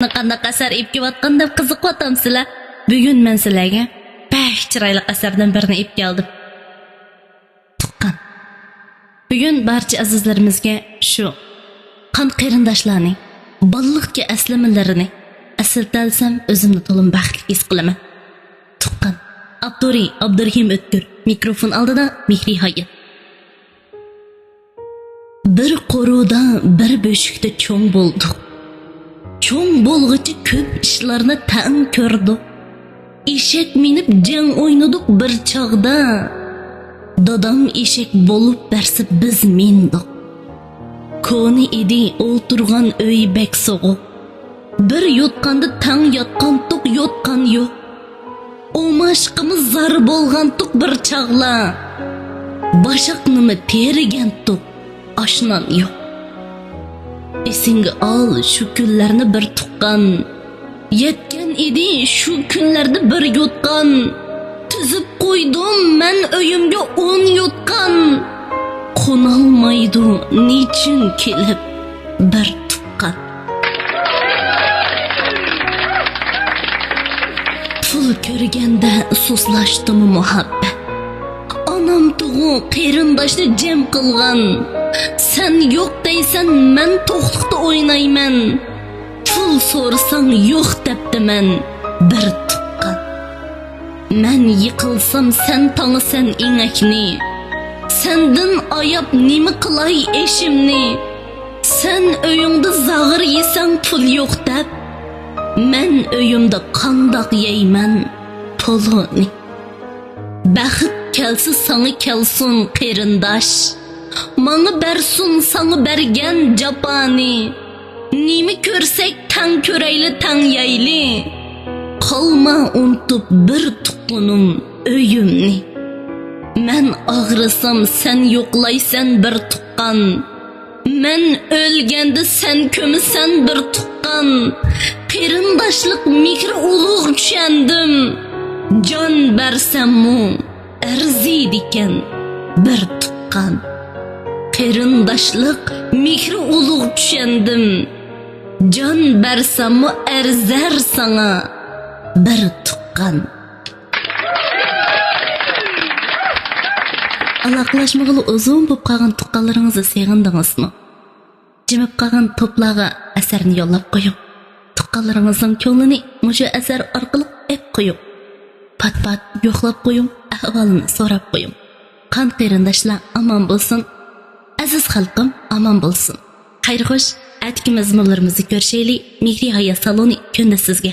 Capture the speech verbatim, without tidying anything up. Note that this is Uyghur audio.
قانداق ئەسەر ئېلىپ كېلىۋاتقان دەپ قىزىقىۋاتامسىلەر؟ بۈگۈن مەن سىلەرگە بەك چىرايلىق ئەسەردىن بىرنى ئېلىپ كەلدىم. تۇغقان. بۈگۈن بارچە ئەزىزلىرىمىزگە شۇ قان قېرىنداشلارنى، بالىلىقتىكى ئەسلىمىلىرىنى ئەسلىتەلىسەم، ئۆزۈمنى تولىمۇ بەختلىك ھېس قىلىمەن. تۇغقان. ئاپتورى ئابدۇرېھىم ئۆتكۈر. مىكروفون ئالدىدا مېھرى ھايات. بىر قورۇدا، بىر بۆشۈكتە چوڭ بولدۇق. چوڭ بولغۇچە كۆپ ئىشلارنى تەڭ كۆردۇق. ئېشەك مىنىپ جەڭ ئوينىدۇق بىر چاغدا. دادام ئېشەك بولۇپ بەرسە، بىز مىندۇق. كونا ئىدى ئولتۇرغان ئۆي بەك سوغۇق. بىر يوتقاندا تەڭ ياتقانتۇق، يوتقان يوق. ئوماشقىمىز زار بولغانتۇق بىر چاغلار. باشاقنىمۇ تېرىگەنتۇق، ئاش-نان يوق. ئېسىڭگە ئال شۇ كۈنلەرنى بىر تۇغقان. يەتكەن ئىدى شۇ كۈنلەردە بىر يوتقان. تىزىپ قويدۇم مەن ئۆيۈمگە ئون يوتقان. قونالمايدۇ نېچۈن كېلىپ بىر تۇغقان. پۇل كۆرگەندە سۇسلاشتىمۇ مۇھەببەت؟ ئانام تۇغۇ قېرىنداشنى جەم قىلغان. سەن يوق دەيسەن، مەن توقلۇقتا ئوينايمەن. پۇل سورىساڭ يوق دەپتىمەن بىر تۇغقان. مەن يىقىلسام سەن تاڭىسەن ئېڭەكنى. سەندىن ئاياپ نېمە قىلاي ئېشىمنى؟ سەن ئۆيۈڭدە زاغىر يېسەڭ پۇل يوق دەپ، مەن ئۆيۈمدە قانداق يەيمەن پولۇنى؟ بەخت كەلسە ساڭا كەلسۇن قېرىنداش، ماڭا بەرسۇن ساڭا بەرگەن جاپانى. نېمە كۆرسەك تەڭ كۆرەيلى، تەڭ يەيلى. قالما ئۇنتۇپ بىر تۇغقىنىم ئۆيۈمنى. مەن ئاغرىسام سەن يوقلايسەن بىر تۇغقان. مەن ئۆلگەندە سەن كۆمىسەن بىر تۇغقان. قېرىنداشلىق مېھرى ئۇلۇغ چۈشەندىم. جان بەرسەممۇ ئەرزىيدىكەن بىر تۇغقان. قېرىنداشلىق مېھرى ئۇلۇغ چۈشەندىم. جان بەرسەممۇ ئەرزەر ساڭا بىر تۇغقان. ئالاقىلەشمىگىلى ئۇزۇن بولۇپ قالغان تۇغقانلىرىڭىزنى سېغىندىڭىزمۇ؟ جىمىپ قالغان توپلارغا ئەسەرنى يوللاپ قويۇڭ. تۇغقانلىرىڭىزنىڭ كۆڭلىنى مۇشۇ ئەسەر ئارقىلىق ئېلىپ قويۇڭ. پات-پات يوقلاپ قويۇڭ، ئەھۋالىنى سوراپ قويۇڭ. قان قېرىنداشلار ئامان بولسۇن. ئەزىز خەلقىم ئامان بولسۇن. خەير خوش، ئەتىكى مەزمۇنلىرىمىزدا كۆرۈشەيلى. مېھرى ھايات سالونى كۈندە سىزگە.